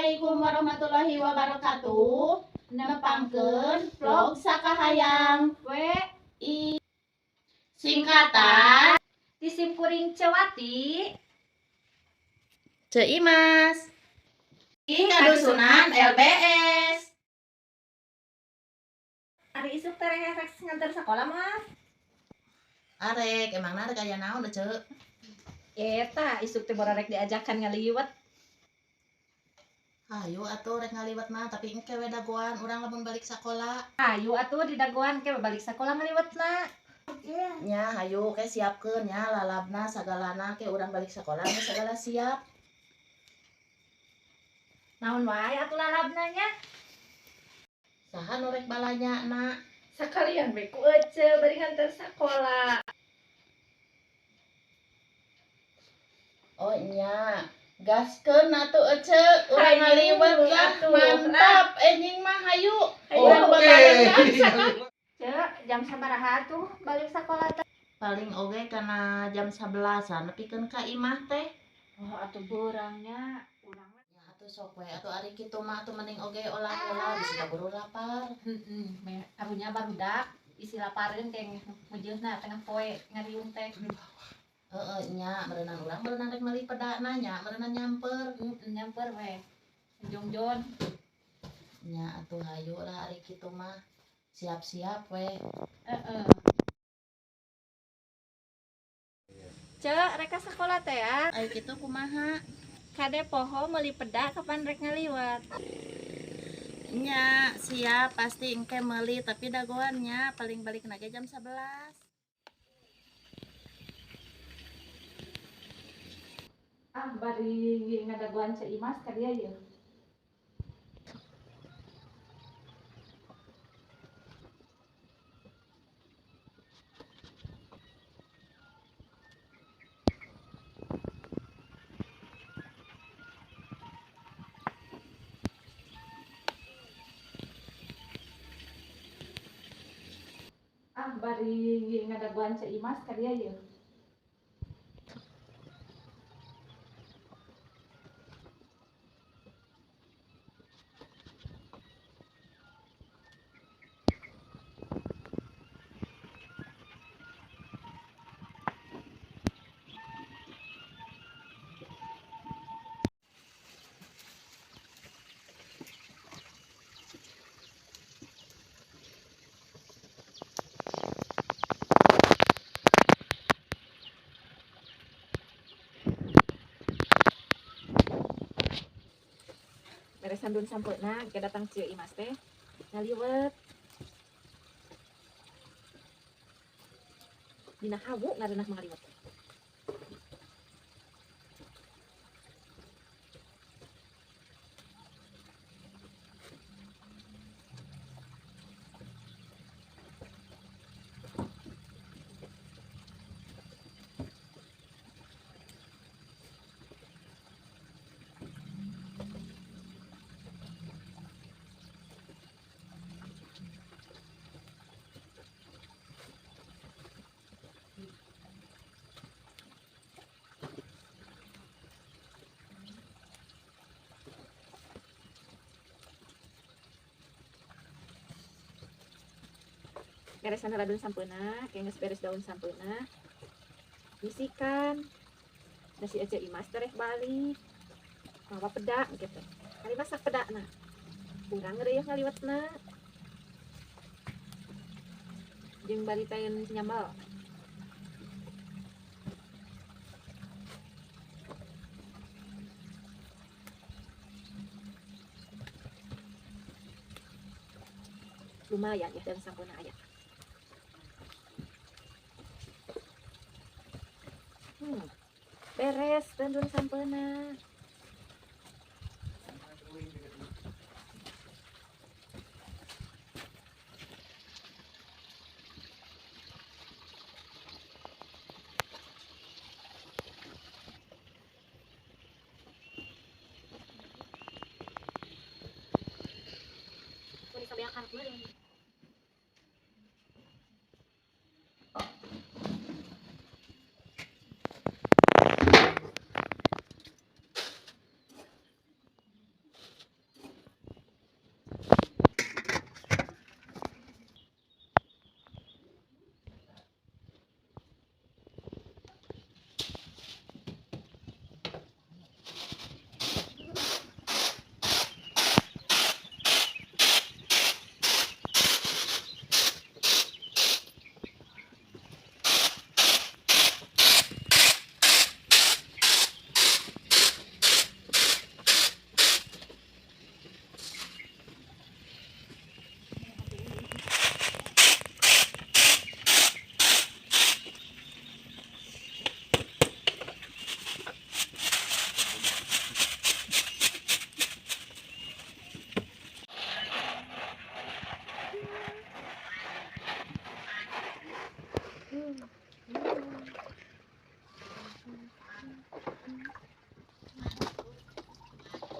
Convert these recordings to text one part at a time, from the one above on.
Assalamualaikum warahmatullahi wabarakatuh. Nepangkeun vlog Sakahayang W I singkatan Ti simkuring Cewati Ceu Imas di Kadusunan LBS. Ari isuk teh rek nganter sekolah mah. Arek, emangna rek aya naon Ceu? Eta isuk teh rek diajakan ngaliwet. Hayu atuh rek ngaliwet mah, tapi engke we dagoan urang lamun balik sakola. Hayu atuh didagoan ke balik sakola ngaliwetna. Nya hayu ke siapkeun nya lalabna sagalana ke urang balik sakola geus sagala siap. Naon wae atuh lalabna nya? Saha nu rek balanya na? Sakalian we ku ece bari nganter sakola. Oh nya, gaskeun atuh ece urang Hayu, ngaliwet lah. atuh. Mantap enjing mah hayu. Hayu. Urang babarengan sakola. Cek, jam sabaraha tuh balik sakola teh? Paling oge kana jam 11-an nepikeun ka imah teh. Oh atuh beurangnya urang mah. Ya atuh sok we atuh ari kitu mah atuh mending oge olah heula bisi kaburu lapar. Heeh, karunya barudak isi lapareun teh meujeuna tengah poe ngariung teh. Heeh nya meureunan urang meureunan rek meuli pedana nya meureunan nyamper. Heeh, nyamper we. Jongjon. Nya atuh hayu lah ari kitu mah. Siap-siap we. Heeh. Cek, rek ka sakola teh ya. Ari kitu kumaha? Kade poho meuli peda kapan rek ngaliwet. Nya siap pasti engke meuli tapi dagoan nya paling balik nage jam 11. Ah, bari ngadagoan Ceu Imas ka dieu yeuh. Ah, bari ngadagoan Ceu Imas ka dieu yeuh. Beresan dun sampeuna ke datang Ceu Imas teh ngaliwet. Dina hawu ngareunah mangaliwet. Beresan heula daun sampeuna, ke geus beres daun sampeuna. Bisikan. Da si Ece Imas teh rek balik. Mawa peda gitu. Kali masak pedana. Urang reuyeuh ngaliwetna. Jeung bari taeun nyambel. Lumayan ya daun sampeuna aya. Beres daun sampeuna.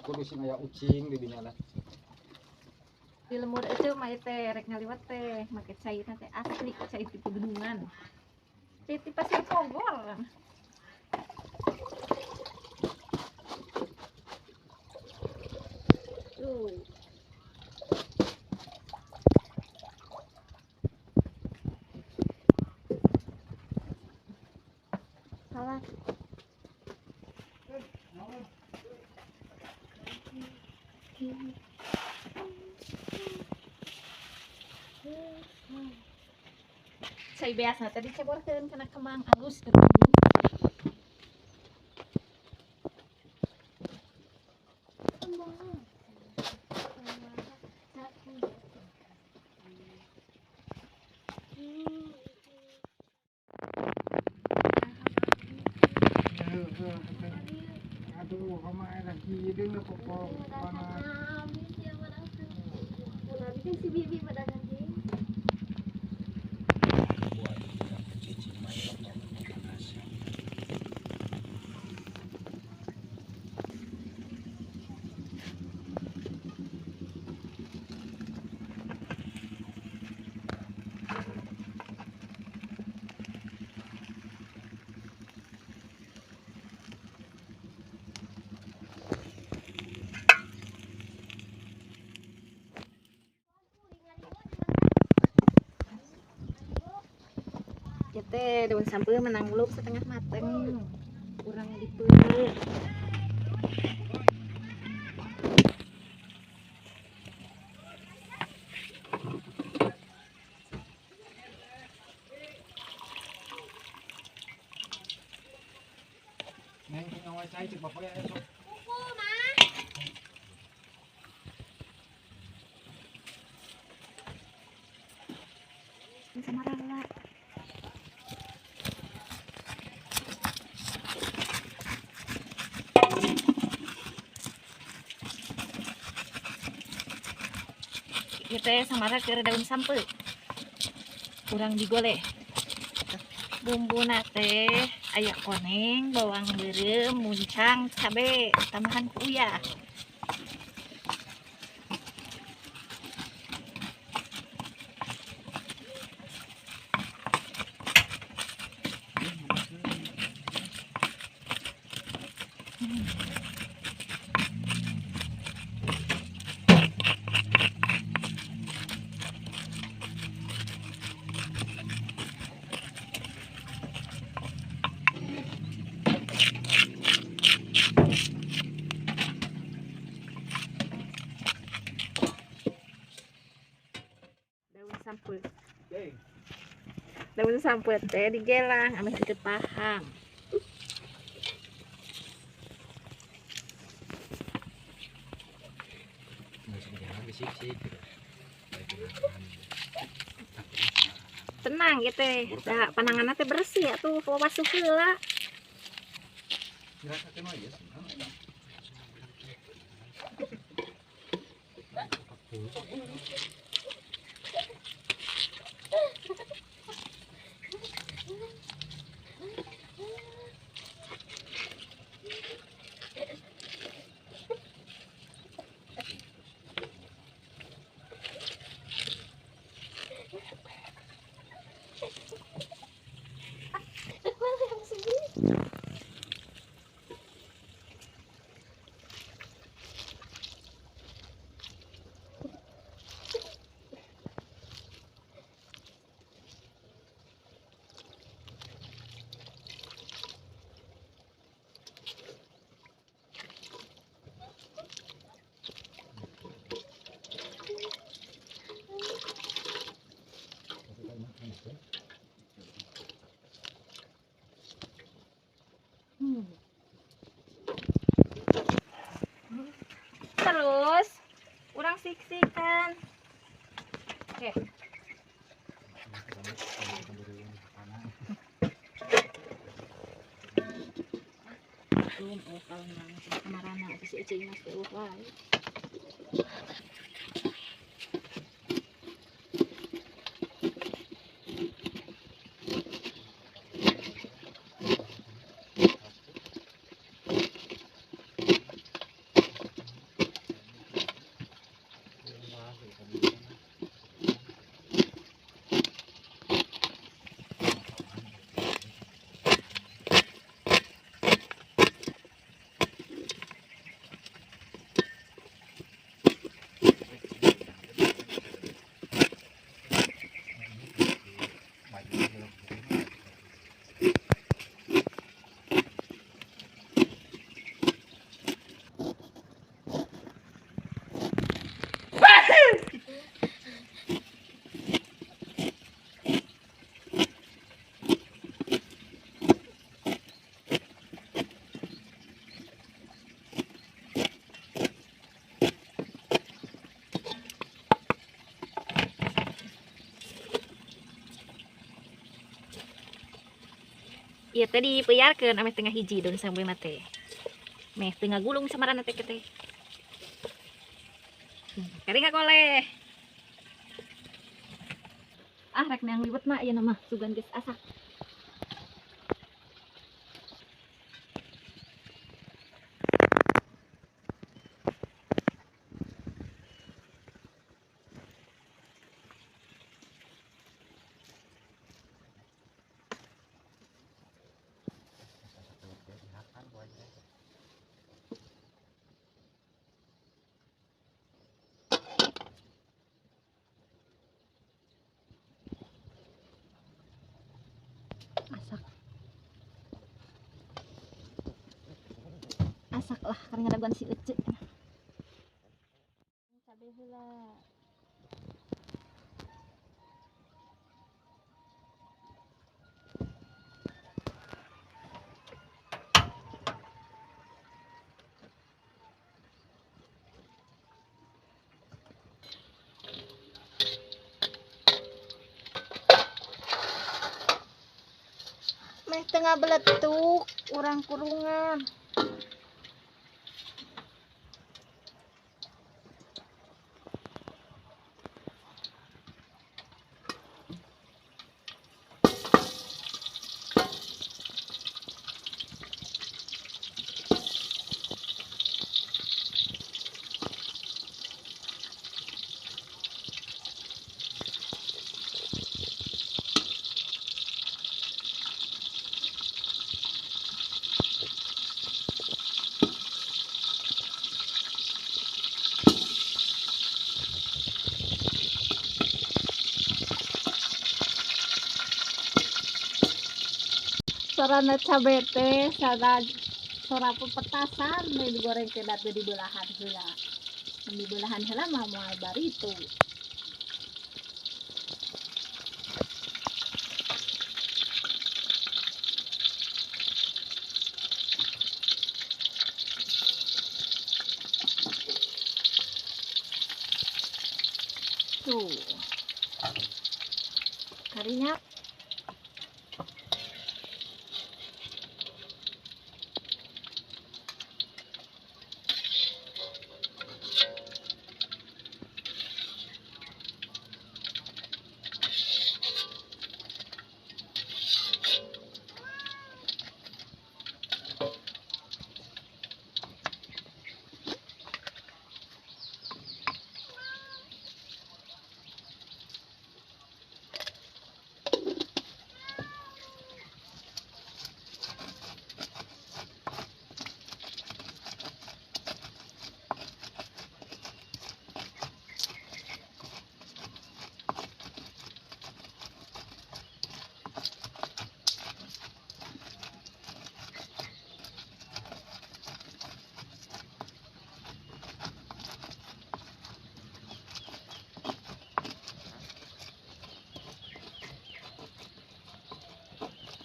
Kudu sing aya ucing di dinya lah. Di lemur itu mah teh rek ngaliwat teh make cai teh asli cai ti pegunungan. Cai ti Pasir Pogor. Tuh. Salah. Cai biasa tadi ceborkeun kana kemang alus gitu. Aduh, kemarin lagi deung pokok panas. Si bibi pada ganti. Teh daun sampeu menang belum setengah mateng, kurang dipeureut. Neng ngawa cai cek bapak ya esok. Kuku mah. Sama rala. Ieu teh samara keur daun sampeu. Kurang digoleh. Bumbuna teh aya koneng, bawang beureum, muncang, cabe, tambahan ku uyah. Daun sampeu teh digelang ameh teu paham. Tenang gitu teh, da pananganna teh bersih atuh wasuh heula. Terus urang sik-sikan. Oke. Belum oh kalau nang kamarana si Ece Imas teh eueuh wae. Ieu teh dipeyarkeun ameh tengah hiji daun sampeuna teh. Meh tengah gulung samarana teh teh. Kari ngagoleh. Ah rek neang liwet mah ieu mah sugan geus asak. Asak. Asak lah karena ngadaguan si Ece. Cabe heula. Meh tengah beletuk urang kurungan. Sorana cabe teh sada sora pepetasan meh digoreng teh da teu dibelahan heula. Mun dibelahan heula mah moal baritu. Tuh. Karinya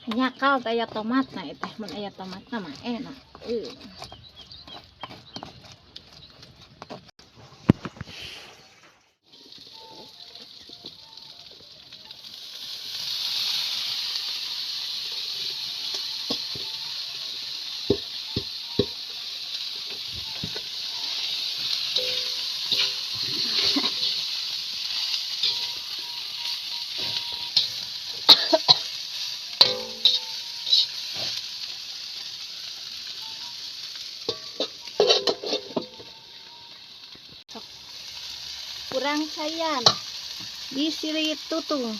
nyakal teh aya tomatna teh mun aya tomatna mah enak. Kurang sayan disirit tutung.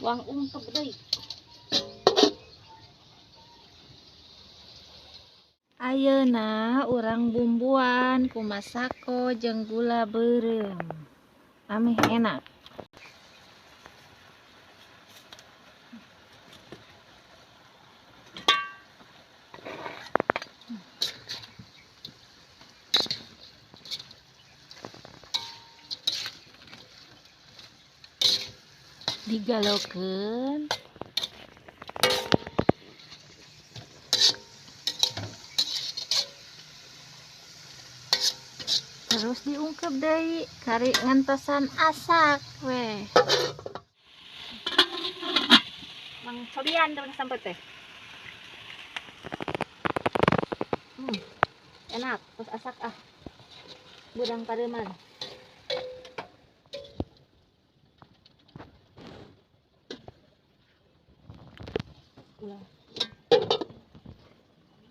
Tuang ungkep deui. Ayeuna urang bumbuan ku masako jeung gula beureum. Ameh enak. Digalokeun Terus diungkep deui kari ngentosan asak weh. Mang cobian daun sampeu teh. Enak, terus asak ah. Budang pareman. Ulah.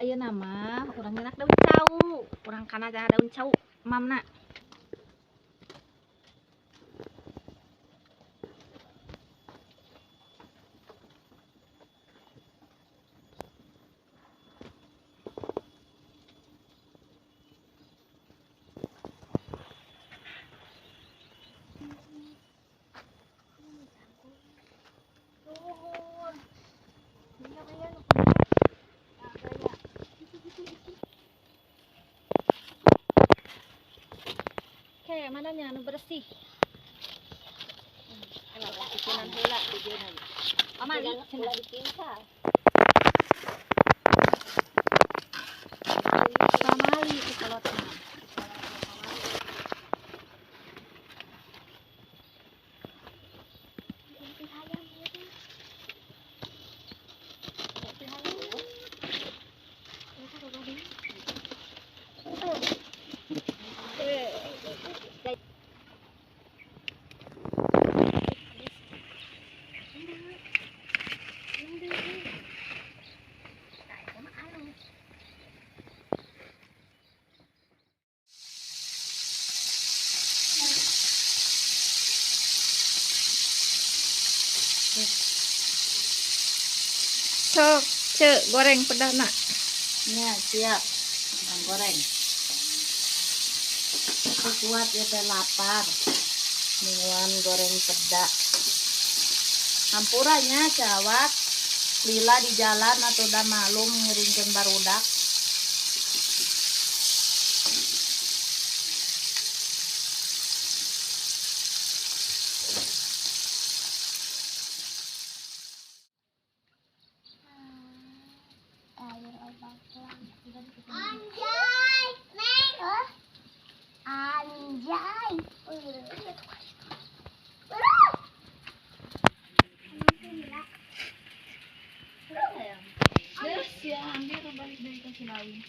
Ayeuna mah urang nyenak daun cau. Urang kana daun cau mamna. Oke, mana nya anu bersih? Ikunan heula pamali cenah dipinsa. Pamali kolotna. Sok, cek goreng pedana. Ya, siap. Bang goreng. Aku kuat ya teh lapar. Mingguan goreng peda. Hampuranya cawat. Lila di jalan atau udah malum ngiringkeun barudak. Anjay, Neng. Anjay. Terus ya, hampir balik dari ke Cilawi.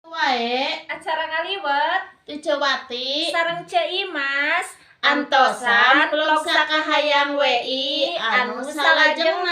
Wae, Acara ngaliwet Cicewati, sareng Ceu Imas antosan vlog sakahayang WI anu salajengna.